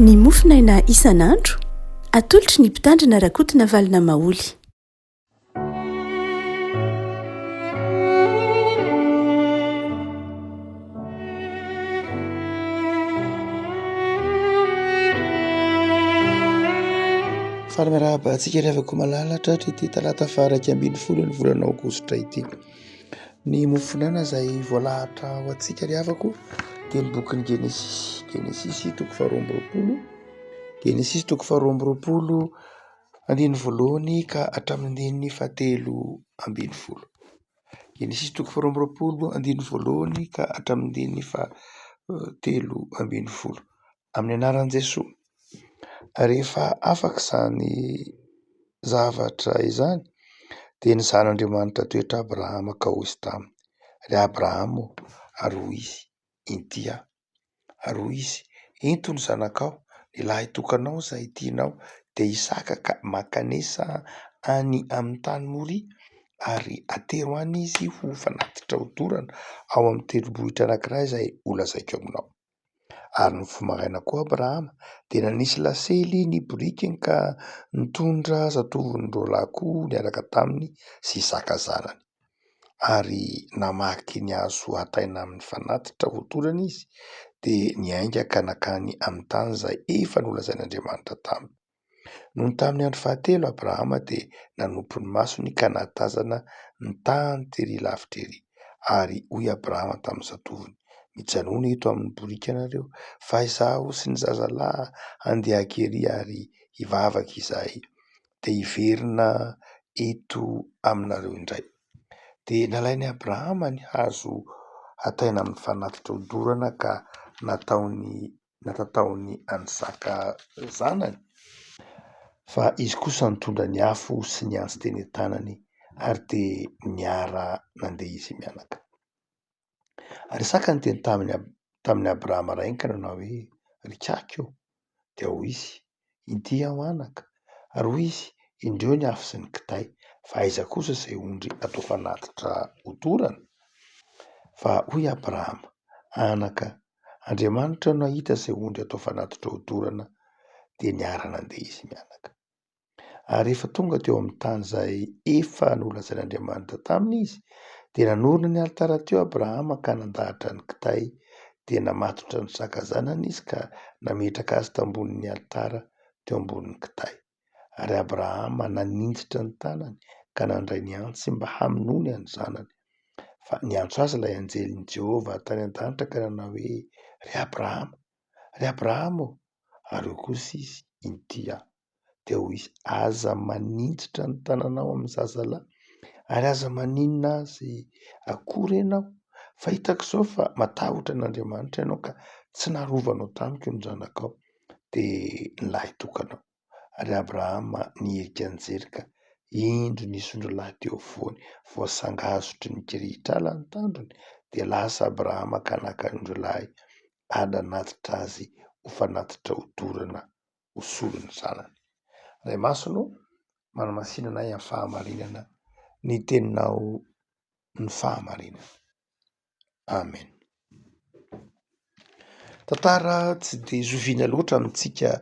Ny mofonaina isan'andro, atolotry ny Mpitandrina Rakotonavalona Maholy. Faly miarahaba antsika ry havako malala tratry ity talata faha 11 ny volana aogositra ity. Ny mofonaina izay voalahatra ho antsika ry havako dia ny bokin'ny Genesisy, Genesisy toko faha 22, Genesisy toko faha 22 andininy voalohany ka hatramin'ny andininy fahatelo ambin'ny folo. Genesisy toko faha 22 andininy voalohany ka hatramin'ny andininy fahatelo ambin'ny folo. Amin'ny anaran'i Jesoa. Rehefa afaka izany zavatra izany dia nizahan'Andriamanitra toetra Abrahama ka hoy izy taminy, ry Abrahama ô, ary hoy izy, inty aho. Ary hoy izy, ento ny zanakao, ny lahitokanao izay tianao, dia Isaka ka mankanesa any amin'ny tany Moria, ary atero any izy ho fanatitra hodorana ao amin'ny tendrombohitra anankiray izay holazaiko aminao. Ary nifoha maraina koa Abrahama, dia nanisy lasely ny borikiny ka nitondra zatovony roa lahy koa niaraka taminy sy Isaka zanany. Ary namaky ny hazo hataina amin'ny fanatitra hodorana izy, dia niainga ka nankany amin'ny tany izay efa nolazain'Andriamanitra taminy. Nony tamin'ny andro fahatelo Abrahama dia nanopy ny masony ka nahatazana ny tany tery lavitra ery. Ary hoy Abrahama tamin'ny zatovony, Mijanòna eto amin'ny boriky ianareo, fa izaho sy ny zazalahy handeha hakery ary hivavaka izahay, dia hiverina eto aminareo indray. Dia nalain'i Abrahama ny hazo hataina amin'ny fanatitra hodorana ka nataony natataony an'i Isaka zanany, fa izy kosa nitondra ny afo sy ny antsy teny an-tanany, ary dia niara-nandeha izy mianaka. Ary Isaka niteny taminy tamin'i Abrahama rainy ka nanao hoe, Ry kaky ô! Dia hoy izy, Inty aho anaka. Ary hoy izy, Indreo ny afo sy ny kitay, fa aiza kosa izay ondry atao fanatitra hodorana? Fa hoy Abrahama, Anaka, Andriamanitra no hahita izay ondry atao fanatitra hodorana, dia niara-nandeha izy mianaka. Ary rehefa tonga teo amin'ny tany izay efa nolazain'Andriamanitra taminy izy, dia nanorina ny alitara teo Abrahama ka nandahatra ny kitay, dia namatotra ny saka zanany izy ka nametraka azy tambonin'ny alitara teo ambonin'ny kitay. Ary Abrahama naninjitra ny tanany ka nandray ny antsy mba hamonoany ny zanany. Fa niantso azy ilay anjelin'i Jehovah tany an-danitra ka nanao hoe, Ry Abrahama, ry Abrahama ô! Ary hoy kosa izy, Inty aho. Dia hoy izy, Aza maninjitra ny tananao amin'ny zazalahy, ary aza maninona azy akory ianao, fa hitako izao fa matahotra an'Andriamanitra ianao ka tsy narovanao tamiko ny zanakao, dia ny lahitokanao. Ary Abrahama nihirika nijery ka indro nisy ondrilahy teo afovoany, voasangazotry ny kirihitrala ny tandrony, dia lasa Abrahama ka naka ny ondrilahy ary nanatitra azy ho fanatitra hodorana ho solon'ny zanany. Ray Masina ô, manamasina anay amin'ny fahamarinana ny teninao ny fahamarinana. Amen. Tantara tsy dia zoviana loatra amintsika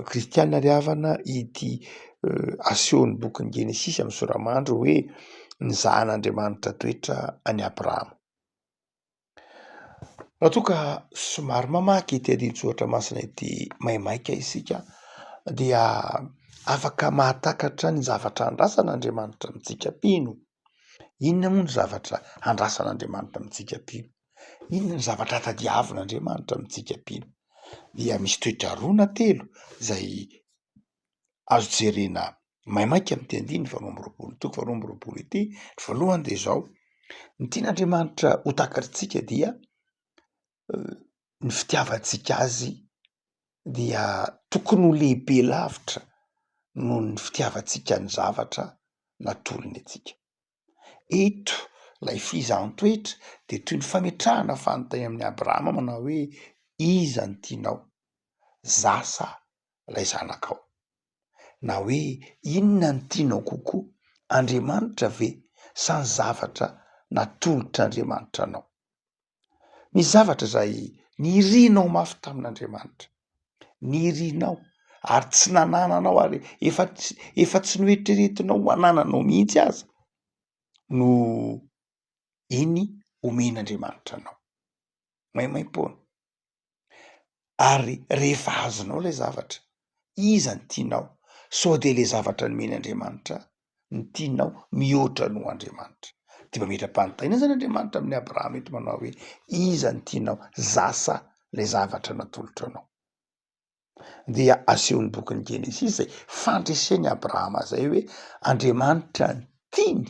kristiana ry havana ity asehon'ny bokin'ny Genesisy amin'ny sora-mandry hoe nizahan'Andriamanitra toetra an'i Abrahama. Raha toa ka somary mamaky ity andinin-tsoratra masina ity maimaika isika dia afaka mahatakatra ny zavatra andrasan'Andriamanitra amintsika mpino. Inona moa ny zavatra andrasan'Andriamanitra amintsika mpino? Inona ny zavatra tadiavin'Andriamanitra amintsika mpino? Dia misy toetra roa na telo izay azo jerena maimaika amin'ity andininy faharoa amby roapolo toko faharoa amby roapolo ity. Ny voalohany dia izao, ny tian'Andriamanitra ho takatritsika dia ny fitiavantsika azy dia tokony ho lehibe lavitra noho ny fitiavantsika ny zavatra natolony antsika. Eto ilay fizahan-toetra dia toy ny fametrahana fanontaniana amin'i Abrahama manao hoe iza no tianao, za sa ilay zanakao? Na hoe inona no tianao kokoa, Andriamanitra ve sa ny zavatra natolotr'Andriamanitra anao? Misy zavatra izay nirinao mafy tamin'Andriamanitra. Nirinao ary tsy nanananao ary efa tsy efa tsy noeritreretinao ho anananao mihitsy aza no iny omen'Andriamanitra anao. Maimaimpoana. Ary rehefa azonao ilay zavatra, iza no tianao? Sao dia ilay zavatra nomen'Andriamanitra no tianao mihoatra noho Andriamanitra? Dia mametra-panontaniana izany Andriamanitra amin'i Abrahama eto manao hoe, iza no tianao, za sa ilay zavatra natolotro anao? Dia asehon'ny bokin'ny Genesisy izay fandresen'i Abrahama izay hoe Andriamanitra no tiany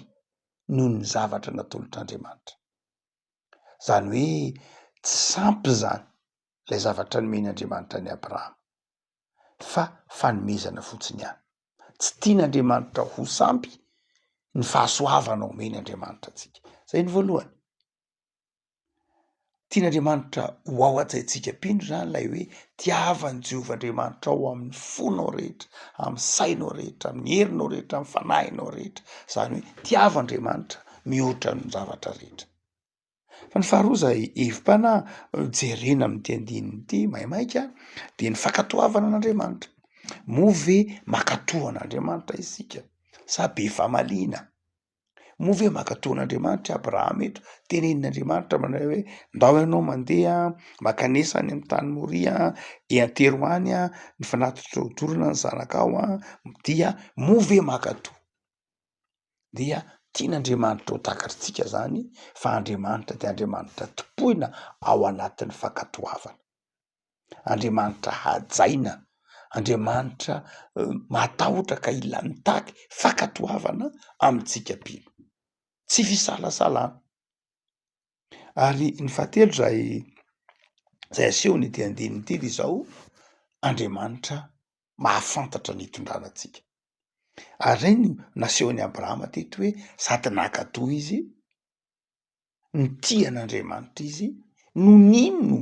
noho ny zavatra natolotr'Andriamanitra. Izany hoe tsy sampy izany ilay zavatra nomen'Andriamanitra an'i Abrahama fa fanomezana fotsiny ihany. Tsy tian'Andriamanitra ho sampy ny fahasoavana omen'Andriamanitra antsika. Izay ny voalohany. Tian'Andriamanitra ho ao an-tsaintsika mpino izany ilay hoe tiavan'i Jehovah Andriamanitrao amin'ny fonao rehetra, amin'ny sainao rehetra, amin'ny herinao rehetra, amin'ny fanahinao rehetra. Izany hoe tiavo Andriamanitra mihoatra ny zavatra rehetra. Fa ny faharoa izay hevi-panahy jerena amin'ity andininy ity maimaika dia ny fankatoavana an'Andriamanitra. Moa ve mankatò an'Andriamanitra isika sa be famaliana? Moa ve mankatò an'Andriamanitra i Abrahama eto? Tenenin'Andriamanitra manao hoe ndao ianao mandeha mankanesa any amin'ny tany Moria, iantero any ny fanatitra hodorana ny zanakao dia moa ve mankatò? Dia tian'Andriamanitra ho takatritsika zany fa Andriamanitra dia Andriamanitra tompoina ao anatin'ny fankatoavana. Andriamanitra hajaina, Andriamanitra matahotra ka ila mitaky fankatoavana amintsika mpino, tsy fisalasalana. Ary ny fahatelo zay zay asehony ity andininy ity de izao, Andriamanitra mahafantatra ny hitondrana antsika. Ary zay no nasehon'i Abrahama teto hoe sady nankatò izy, nitia an'Andriamanitra izy no nino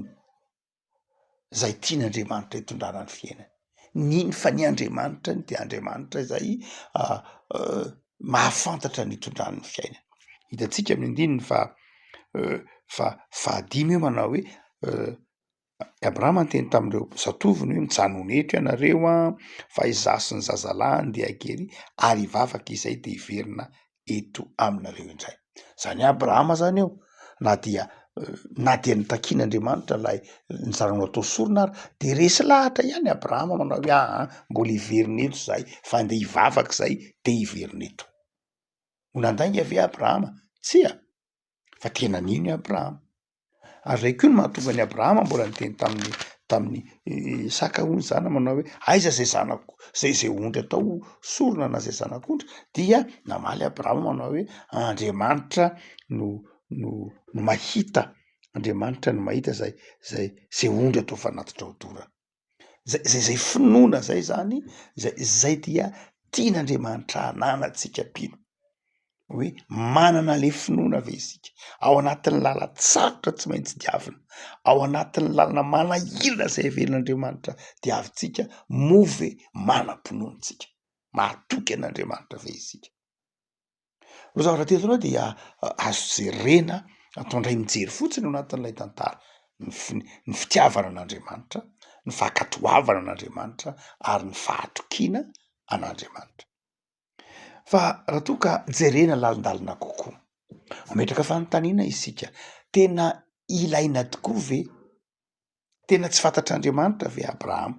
zay tian'Andriamanitra hitondrana ny fiainany, nino fa ny Andriamanitrany dia Andriamanitra izay mahafantatra ny hitondrany ny fiainany. Hitantsika amin'ny andininy faha faha fahadimy eo manao hoe I Abrahama niteny tamin'ireo zatovony hoe mijanona eto ianareo an, fa izaho sy ny zazalahy andeha hagery ary hivavaka izay dia hiverina eto aminareo indray. Zany hoe Abrahama zany eo na dia na dia notakian'Andriamanitra ilay ny zanany ho atao sorona ary de resy lahatra ihany Abrahama manao hoe aa mbola hiverina eto zahay fa andeha hivavaka izay de hiverina eto. Ho nandainga ve Abrahama? Tsia, fa tena nino i Abrahama. Ary zay koa no mahatonga an'i Abrahama mbola niteny tamin'ny tamin'ny Isaka hoy ny zanany manao hoe aiza zay zanako zay zay ondry atao sorona na zay zanak'ondry dia namaly Abrahama manao hoe Andriamanitra no no no mahita, Andriamanitra no mahita zay zay zay ondry atao fanatitra hodorana. Zay zay zay finoana zay zany zay zay dia tian'Andriamanitra hananantsika mpino hoe manana le finoana ve isika ao anatin'ny lalan-tsarotra tsy maintsy diavina, ao anatin'ny lalana manahirana zay heverin'Andriamanitra diavintsika moa ve manam-pinoana isika, mahatoky an'Andriamanitra ve isika? Ireo zavatra teto ireo dia azo jerena atao indray mijery fotsiny ao anatin'ilay tantara, ny fi- ny fitiavana an'Andriamanitra, ny fankatoavana an'Andriamanitra ary ny fahatokiana an'Andriamanitra. Fa raha toa ka jerena lalindalina kokoa, mametraka fanontaniana isika, tena ilaina tokoa ve Tena tsy fantatr'Andriamanitra ve Abrahama?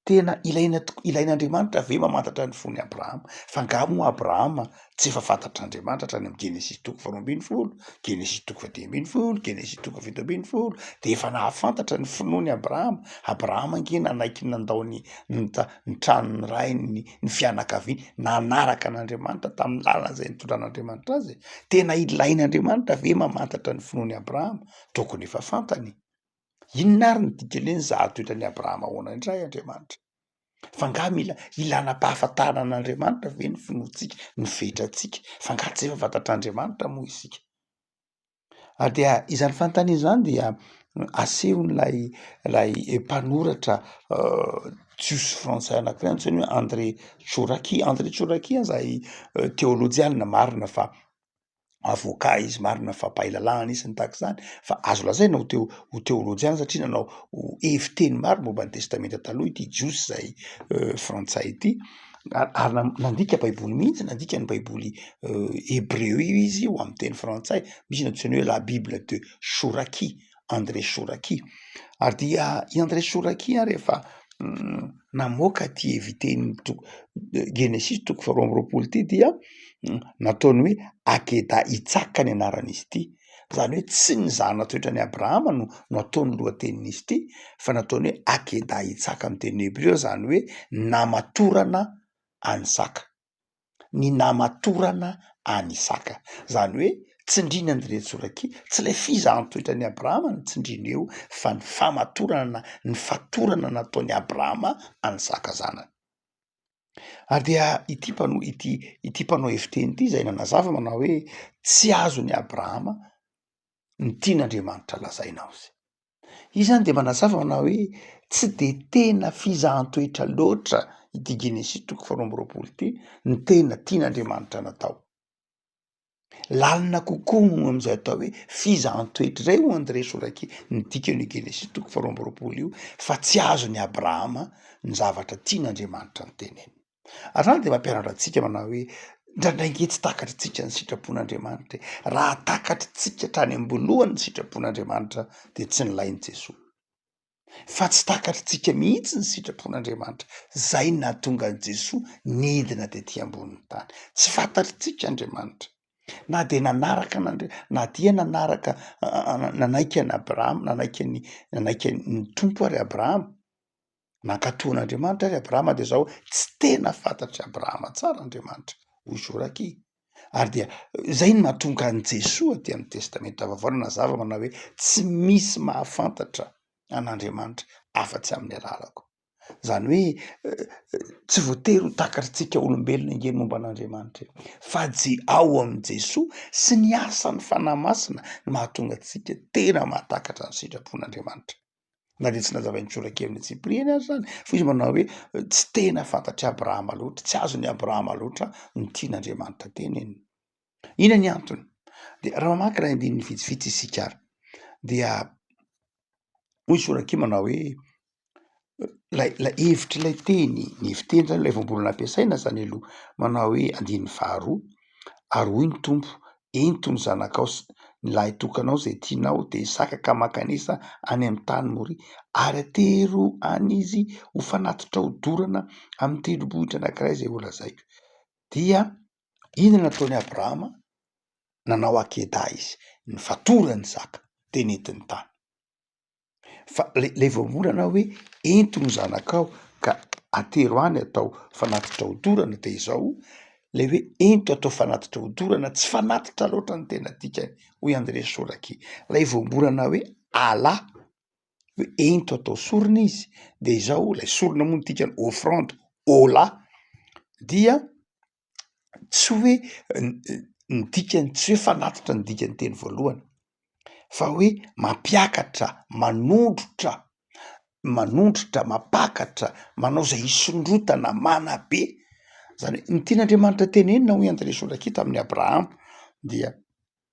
Tena ilaina toko- ilain'Andriamanitra ve mamantatra ny fon'i Abrahama? Fa angaha moa Abrahama tsy efa fantatr'Andriamanitra hatrany amin'ny Genesisy toko faharoa ambin'ny folo, Genesisy toko fahadimy ambin'ny folo, Genesisy toko fahafito ambin'ny folo, de efa nahafantatra ny finoan'i Abrahama. Abrahama ange nanaiky nandao ny ny ta- ny tranon'ny rainy, ny fianakaviany, nanaraka an'Andriamanitra tamin'ny lalana izay nitondran'Andriamanitra azy e. Tena ilain'Andriamanitra ve mamantatra ny finoan'i Abrahama? Tokony efa fantany. Inona ary ny dikan'ny hoe nizaha toetra an'i Abrahama ahoana indray Andriamanitra? Fa angaha mila ilana ampahafantarana an'Andriamanitra ve ny finoantsika, ny fetrantsika? Fa angaha tsy efa fantatr'Andriamanitra moa isika? Ary dia izany fanontaniana izany dia asehon'ilay ilay mpanoratra jiosy frantsay anankiray antsoiny hoe André Chouraqui. André Chouraqui izay teolojianina marina fa. Avocat izy, marina fa mpahay lalàna izy sy ny tahaka izany, fa azo lazaina ho teo- ho teolojiana satria nanao heviteny maro momba ny testamenta taloha ity jiosy izay frantsay ity, ary nandika baiboly mihitsy, nandika ny baiboly hebreo io izy ho amin'ny teny frantsay, misy ny antsoiny hoe la bible de Chouraqui, André Chouraqui, ary dia i André Chouraqui rehefa namoaka ity heviteny toko Genesisy toko faharoa amby roapolo ity dia nataony hoe Akeda Itsaka ny anaran'izy ity, zany hoe tsy ny zana-toetran'i Abrahama no no ataony lohatenin'izy ity fa nataony hoe Akeda Itsaka amin'ny teny hebreo zany hoe namatorana an'Isaka. ny namatorana an'i Isaka. Izany hoe tsindrina an'ireny tsoraki, tsy ilay fizahan-toetran'i Abrahama no tsindrina eo fa ny famatorana na ny fatorana nataon'i Abrahama an'i Isaka zanany. Ary dia ity mpano- ity ity mpanao heviteny ity izay nanazava manao hoe tsy azon'i Abrahama ny tian'Andriamanitra lazaina azy. Izy zany de manazava manao hoe tsy de tena fizahan-toetra loatra ity Genesisy toko faharoa amby roapolo ity ny tena tian'Andriamanitra natao. Lalina kokoa noho amin'izay atao hoe fizahan-toetra izay hoy André Chouraqui ny dikan'io Genesisy toko faharoa amby roapolo io fa tsy azon'i Abrahama ny zavatra tian'Andriamanitra notenenina. Ary zany de mampianatra antsika manao hoe indraindray nge tsy takatritsika ny sitrapon'Andriamanitra e, raha takatritsika hatrany am-boalohany ny sitrapon'Andriamanitra de tsy nilain'i Jesoa, fa tsy takatritsika mihitsy ny sitrapon'Andriamanitra, zay no nahatonga an'i Jesoa nidina tety ambonin'ny tany, tsy fantatritsika Andriamanitra na de nanaraka an'Andria-, na dia nanaraka nanaiky an'i Abrahama, nanaiky an'i nanaiky ny Tompo ary Abrahama, Nankatò an'Andriamanitra ary Abrahama dia izao, tsy tena fantatr'i Abrahama tsara Andriamanitra, hoy Zoraki. Ary dia izay no nahatonga an'i Jesoa aty amin'ny Testamenta Vaovao nanazava manao hoe tsy misy mahafantatra an'Andriamanitra afa-tsy amin'ny alalako. Izany hoe tsy voatery ho takatritsika olombelona ange ny momba an'Andriamanitra e, fa je- ao amin'i Jesoa sy ny asan'ny Fanahy Masina no mahatonga antsika tena mahatakatra ny sitrapon'Andriamanitra. Na dia tsy nazavain'i Tsoraka amin'ny antsipiriany aza izany, fa izy manao hoe tsy tena fantatr'i Abrahama loatra, tsy azon'i Abrahama loatra ny tian'Andriamanitra tenenina. Inona ny antony? Dia raha mamaky ilay andininy vitsivitsy isika ary dia hoy Soraki manao hoe ilay ilay hevitr'ilay teny, ny heviteny zany ilay voambolana ampiasaina zany aloha, manao hoe andininy faharoa, ary hoy ny Tompo, Ento ny zanakao sy ny lahitokanao izay tianao, dia Isaka ka mankanesa any amin'ny tany Moria, ary atero any izy ho fanatitra hodorana amin'ny tendrombohitra anankiray izay holazaiko. Dia inona no nataon'i Abrahama? Nanao akeda izy, nifatorany Isaka, dia nentiny tany. Fa le le voambolana hoe ento ny zanakao ka atero any atao fanatitra hodorana de izao, le hoe ento atao fanatitra hodorana tsy fanatitra loatra ny tena dikany hoy André Soraki, lay voambolana hoe ala hoe ento atao sorona izy de izao lay sorona moa ny dikany offrande ola dia tsy hoe ny dikany tsy hoe fanatitra ny dikany teny voalohany fa hoe mampiakatra, manondrotra, manondrotra, mampakatra, manao zay hisondrotana, manabe, zany hoe ny tian'Andriamanitra tenenina hoy André Chouraqui tamin'i Abrahama dia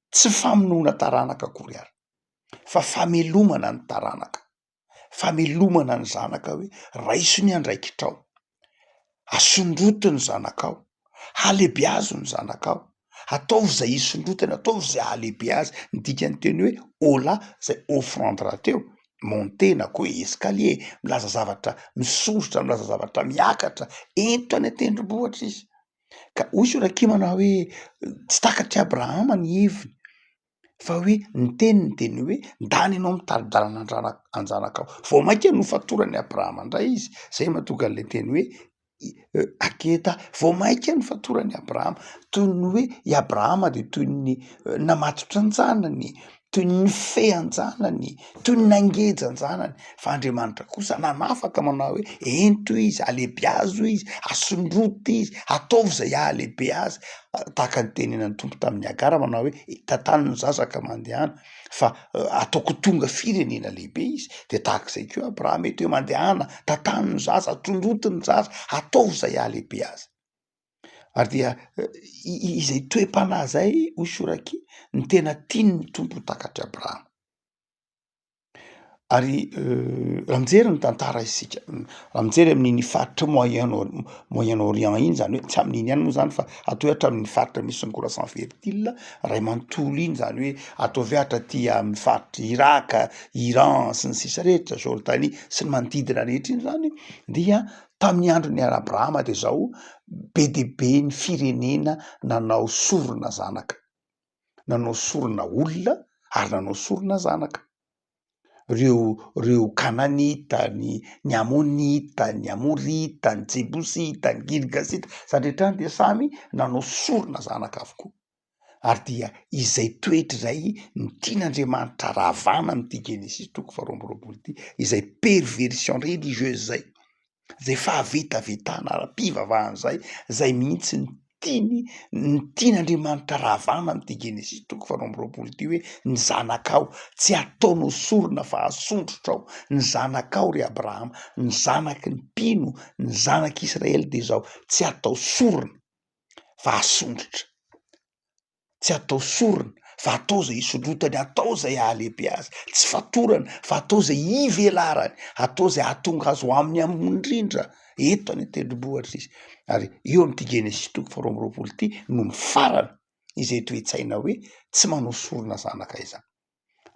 tsy famonoana taranaka akory ary fa famelomana ny taranaka. famelomana ny zanaka hoe raiso ny andraikitrao, asondroty ny zanakao, halebiazo ny zanakao, ataovy izay hisondrotany, ataovy izay hahalehibe azy, ny dikan'ny teny hoe hola izay offrande rahateo, monter na koa hoe escalier, milaza zavatra misondrotra, milaza zavatra miakatra, ento any an-tendrombohitra izy, ka hoy Sorakimana hoe tsy takatr'i Abrahama ny heviny. Fa hoe ny teniny de ny hoe ndany ianao mitari-dalana an-drana- an-janakao. Vao mainka nofatoran'i Abrahama indray izy, zay mahatonga an'le teny hoe aketa, vao mainka nofatoran'i Abrahama, toy ny hoe i Abrahama de toy ny namatotra an-janany, toy ny nifehy an-janany, toy ny nangeja an-janany, fa Andriamanitra kosa nanafaka manao hoe ento izy, alebiazo izy, asondroty izy, ataovy izay hahalehibe azy. Tahaka ny tenenan'ny Tompo tamin'i Hagara manao hoe tantano ny zaza ka mandehana fa ataoko tonga firenena lehibe izy, de tahak'izay koa Abrahama eto hoe mandehana, tantano ny zaza, tondroty ny zaza, ataovy izay hahalehibe azy. Ary dia izay toe-panahy izay hoy Soraki no tena tian'ny Tompo ho takatr'i Abrahama. Ary raha mijery ny tantara isika, raha mijery amin'iny faritra moyen or- moyen orient iny zany hoe tsy amin'iny ihany moa zany fa atao hoe hatramin'ny faritra misy ny croissant fertile ray manontolo iny zany hoe ataovy hoe hatraty amin'ny faritr'i Irak, Iran sy ny sisa rehetra, Jordanie sy ny manodidina rehetra iny zany dia Tamin'ny andron'i Abrahama dia izao, be dia be ny firenena nanao sorona zanaka, nanao sorona olona ary nanao sorona zanaka. Ireo ireo Kananita, ny ny Amonita, ny Amorita, ny Jebosita, ny Girgasita, izany rehetra izany dia samy nanao sorona zanaka avokoa. Ary dia izay toetra izay no tian'Andriamanitra ravana amin'ity Genesisy toko faharoa amby roapolo ity, izay perversion religieuse izay, izay fahavetavetana ara-pivavahana izay, izay mihitsy no tiany, no tian'Andriamanitra ravana amin'ity Genesisy toko faharoa amby roapolo ity hoe ny zanakao tsy ataonao sorona fa asondrotrao, ny zanakao ry Abrahama, ny zanaky ny mpino, ny zanak'Israely dia izao tsy atao sorona. fa asondrotra, tsy atao sorona fa atao zay hisondrotany, atao zay hahalehibe azy, tsy fatorana fa atao zay hivelarany, atao zay hahatonga azy ho amin'ny ambony indrindra eto any an-tendrombohitra izy. Ary eo amin'ity Genesisy toko faharoa amby roapolo ity no mifarana izay toe-tsaina hoe tsy manao sorona zanaka izany.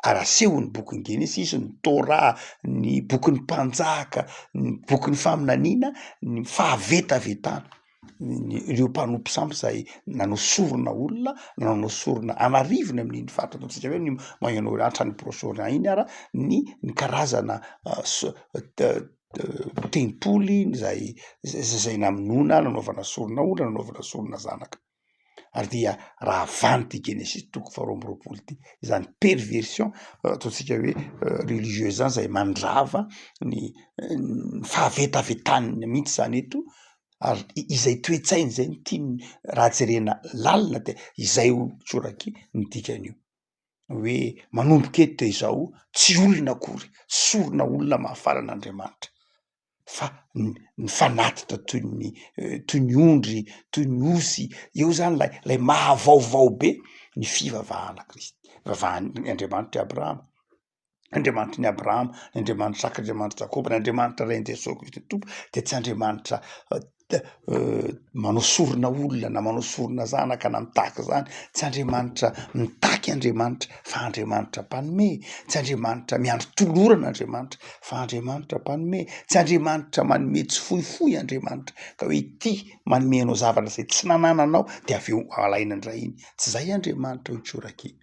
Ary asehon'ny bokin'ny Genesisy, ny Torah, ny bokin'ny Mpanjaka, ny bokin'ny faminaniana, ny fahavetavetana ny ireo mpanompo sampy izay nanao sorona olona, nanao sorona an'arivony amin'iny faritra ataontsika hoe ny Moyen Orient hatrany Proche Orient iny ara ny ny karazana so- tempoly izay izay namonoana, nanaovana sorona olona, nanaovana sorona zanaka. Ary dia rahavany ity Genesisy toko faharoa amby roapolo ity, izany perversion ataontsika hoe religieuse zany zay mandrava ny ny fahavetavetaniny mihitsy zany eto, ary izay toe-tsaina izay no tiany raha jerena lalina de izay ho tsoraky ny dikan'io, hoe manomboka eto de izao tsy olona akory, sorona olona mahafaly an'Andriamanitra. fa ny fanatitra toy ny toy ny ondry, toy ny osy, eo zany lay lay mahavaovao be ny fivavahana kristy, fivavahan'ny Andriamanitr'i Abrahama, Andriamanitry ny Abrahama, ny Andriamanitr'i Isaka, Andriamanitr'i Jakoba, ny Andriamanitra Rain'i Jesoa Kristy Tompo de tsy Andriamanitra manao sorona olona na manao sorona zanaka na mitaky izany, tsy Andriamanitra mitaky Andriamanitra fa Andriamanitra mpanome, tsy Andriamanitra miandry tolorana Andriamanitra fa Andriamanitra mpanome, tsy Andriamanitra manome tsy fohifohy Andriamanitra ka hoe ity manome anao zavatra izay tsy nanananao de avy eo alaina indray iny, tsy izay Andriamanitra hoy Tsoraki.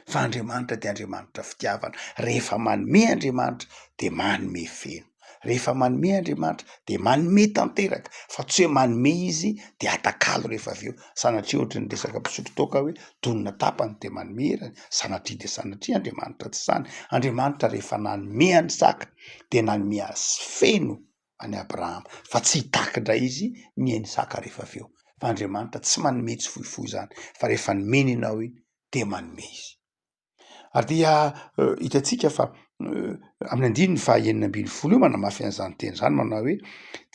Fa Andriamanitra dia Andriamanitra fitiavana. Rehefa manome Andriamanitra dia manome feno. Rehefa manome Andriamanitra dia manome tanteraka fa tsy hoe manome izy dia atakalo rehefa avy eo. Sanatria ohatry ny resaka mpisotro toaka hoe donona tapany dia manome erany. Sanatria dia sanatria Andriamanitra tsy izany. Andriamanitra rehefa nanome an'i Isaka dia nanome azy feno an'i Abrahama fa tsy hitaky indray izy ny an'i Isaka rehefa avy eo. Fa Andriamanitra tsy manome tsy fohifohy izany fa rehefa nomeny ianao iny dia manome izy. Ary dia hitantsika fa amin'ny andininy faha 16 io manamafy an'izany teny izany manao hoe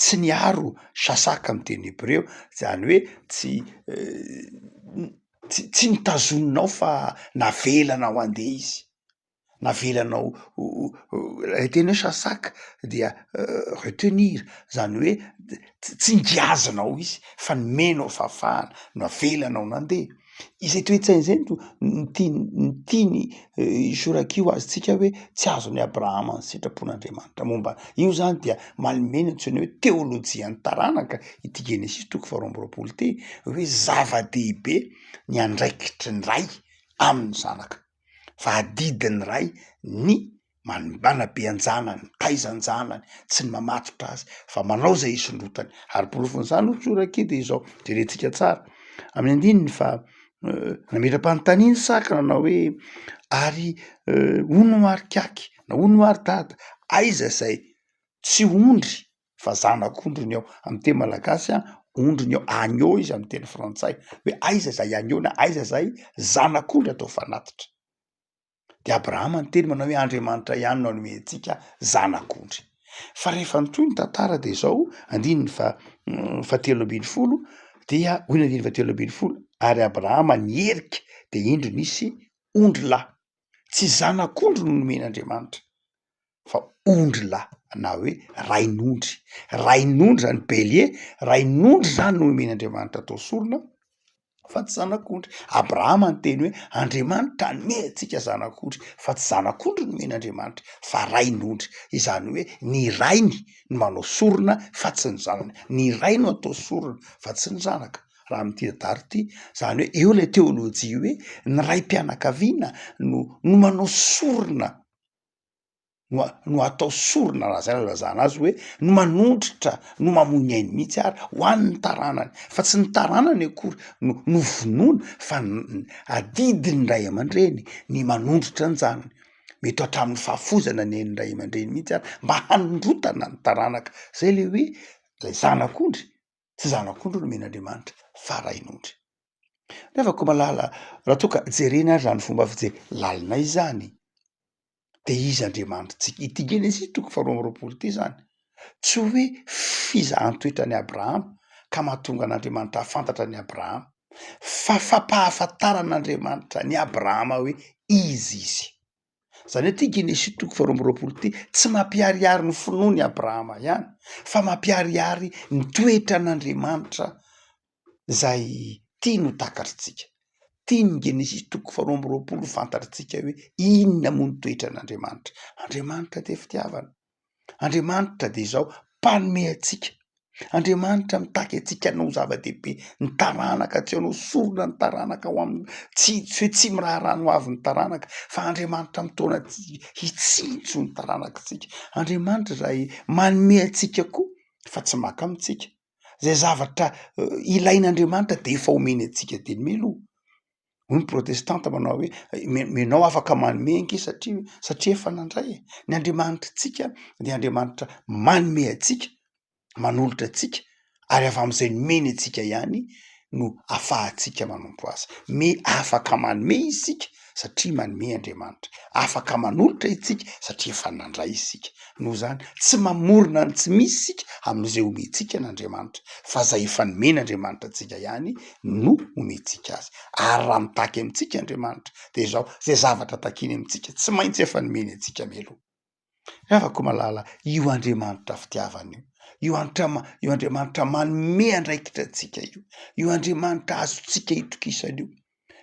tsy niaro shasaka amin'ny teny hebreo, izany hoe tsy tsy notazoninao fa navelanao handeha izy. Navelanao ilay teny hoe shasaka dia retenir, zany hoe tsy ngiazanao izy fa nomenao fahafahana, navelanao nandeha. Izay toe-tsaina izay no no tiany no tiany Soraki ho azontsika hoe tsy azon'i Abrahama ny sitrapon'Andriamanitra momba io zany dia manome ny antsoina hoe teolojian'ny taranaka ity Genesisy toko faharoa amby roapolo ity hoe zava-dehibe ny andraikitry ny ray amin'ny zanaka. fa adidin'ny ray ny manabe an-janany, mitaiza an-janany, tsy ny mamatotra azy fa manao izay hisondrotany, ary porofon'izany hoy Tsoraki de izao, jerentsika tsara amin'ny andininy fa nametra-panontaniana Isaka nanao hoe ary hono ary kaky na hono ary dada aiza izay tsy ondry fa zanak'ondry ny ao, amin'ny teny malagasy a ondry ny ao, agneau izy amin'ny teny frantsay, hoe aiza zay agneau na aiza zay zanak'ondry atao fanatitra, de Abrahama niteny manao hoe Andriamanitra ihany no hanome antsika zanak'ondry, fa rehefa nitohy ny tantara de zao andininy faha fahatelo ambin'ny folo. Dia hoy ny andininy fahatelo ambin'ny folo, ary Abrahama niherika, dia indro nisy ondry lahy. Tsy zanak'ondry no nomen'Andriamanitra fa ondry lahy na hoe rain'ondry. Rain'ondry zany bélier, rain'ondry zany no nomen'Andriamanitra atao sorona fa tsy zanak'ondry. Abrahama niteny hoe Andriamanitra hanome antsika zanak'ondry fa tsy zanak'ondry no nomen'Andriamanitra fa rain'ondry. Izany hoe ny rainy no manao sorona fa tsy ny zanany. Ny ray no atao sorona fa tsy ny zanaka. Raha amin'ity tantara ity, zany hoe eo ilay teolojia hoe ny raim-pianakaviana no no manao sorona, no a- no atao sorona raha zay no ilazana azy hoe no manondrotra, no mamoy ny ainy mihitsy ary ho an'ny taranany, fa tsy ny taranany akory no no vonoina fa n- adidin'ny ray aman-dreny ny manondrotra ny zanany, mety ho hatramin'ny fahafoizana ny ain'ny ray aman-dreny mihitsy ary mba hanondrotana ny taranaka, zay le hoe lay zanak'ondry tsy zanak'ondry no omen'Andriamanitra fa rain'ondry. Nefa koa malala raha toa ka jerena ary zany fomba fijery lalina izany de iza Andriamanitritsika? Ity Genesisy toko faharoa amby roapolo ity zany tsy hoe fizahan-toetra an'i Abrahama ka mahatonga an'Andriamanitra hahafantatra an'i Abrahama fa fampahafantaran'Andriamanitra an'i Abrahama hoe iza izy. Izany hoe ity Genesisy toko faharoa amby roapolo ity tsy mampiharihary ny finoan'i Abrahama ihany fa mampiharihary ny toetran'Andriamanitra izay tiany ho takatritsika. Tian'ny Genesisy toko faharoa amby roapolo ho fantatritsika hoe inona moa ny toetran'Andriamanitra. Andriamanitra dia fitiavana. Andriamanitra dia izao mpanome antsika. Andriamanitra mitaky antsika hanao zava-dehibe, ny taranaka tsy hanao sorona ny taranaka ho amin'ny tsy tsy hoe tsy miraharaha ny ho avin'ny taranaka fa Andriamanitra mitaona antsika hitsinjo ny taranakitsika. Andriamanitra izay manome antsika koa fa tsy maka amintsika. Izay zavatra ilain'Andriamanitra dia efa omeny antsika dieny mialoha. Hoy ny protestanta manao hoe ianao afaka manome ange satria satria efa nandray e. Ny Andriamanitritsika dia Andriamanitra manome antsika, manolotra antsika ary avy amin'izay nomeny antsika ihany no afahantsika manompo azy. Me afaka manome isika satria manome Andriamanitra. Afaka manolotra isika satria efa nandray isika. Noho izany, tsy mamorona ny tsy misy isika amin'izay omentsika an'Andriamanitra, fa izay efa nomen'Andriamanitra antsika ihany no omentsika azy. Ary raha mitaky amintsika Andriamanitra, dia izao, izay zavatra takiny amintsika, tsy maintsy efa nomeny antsika mialoha. Ry havako malala, io Andriamanitra fitiavana io, io Antra- io Andriamanitra manome andraikitra antsika io, io Andriamanitra azontsika itokisana io,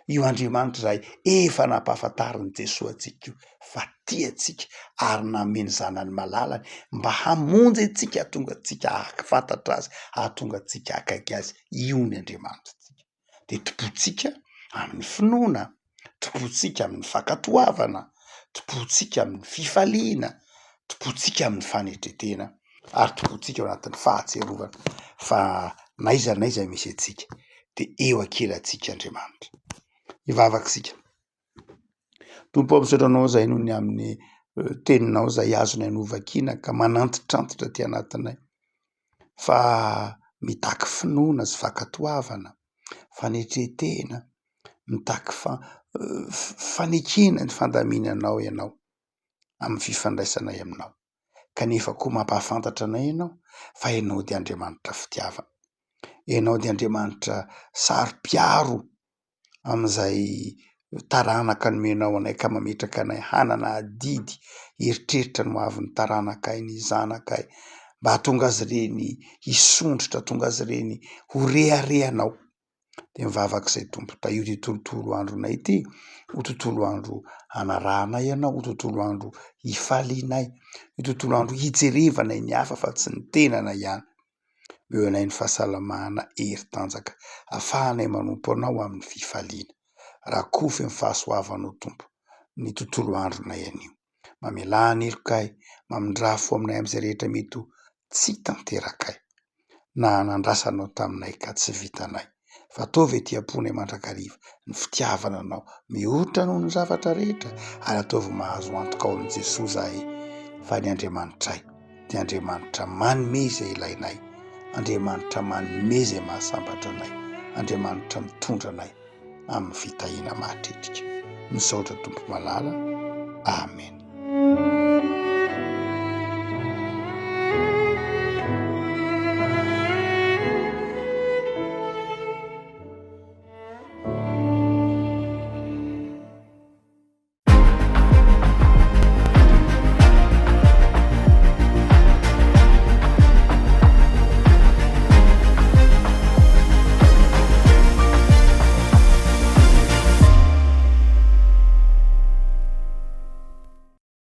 io Andriamanitra izay efa nampahafantarin'i Jesoa antsika io fa tia antsika ary nanome ny zanany malalany mba hamonjy antsika hahatonga antsika hahafantatra azy, hahatonga antsika akaiky azy, io ny Andriamanitritsika. Dia tompointsika amin'ny finoana, tompointsika amin'ny fankatoavana, tompointsika amin'ny fifaliana, tompointsika amin'ny fanetren-tena ary tompointsika ao anatin'ny fahatsiarovana fa n'aiza n'aiza misy antsika dia eo ankilantsika Andriamanitra. Hivavaka isika. Tompo ô, misaotra Anao izahay noho ny amin'ny teninao izay azonay novakiana ka manantitrantitra aty anatinay fa mitaky finoana sy fankatoavana, fanetren-tena, mitaky fanekena ny fandaminanao Ianao amin'ny fifandraisanay Aminao. Kanefa koa mampahafantatra anay Ianao fa Ianao dia Andriamanitra fitiavana, Ianao dia Andriamanitra saro-piaro amin'izay taranaka nomenao anay ka mametraka anay hanana adidy hieritreritra ny ho avin'ny taranakay, ny zanakay, mba hahatonga azy ireny hisondrotra, hahatonga azy ireny ho reharehanao. Dia mivavaka izay Tompo, tahio ity tontolo andronay ity ho tontolo andro hanarahanay Ianao, ho tontolo andro hifalianay, ho tontolo andro hijerevanay ny hafa fa tsy ny tenanay ihany. Omeo anay ny fahasalamana, hery, tanjaka ahafahanay manompo Anao amin'ny fifaliana. Rakofy amin'ny fahasoavanao Tompo ny tontolo andronay anio. Mamelà ny helokay, mamindrà fo aminay amin'izay rehetra mety ho tsy tanterakay na nandrasanao taminay ka tsy vitanay. Fa ataovy ety am-ponay mandrakariva ny fitiavana Anao mihoatra noho ny zavatra rehetra ary ataovy mahazo antoka ao amin'i Jesoa izahay fa ny Andriamanitray dia Andriamanitra manome izay ilainay, Andriamanitra manome izay mahasambatra anay, Andriamanitra mitondra anay amin'ny fitahiana mahatretrika. Misaotra Tompo malala. Amen.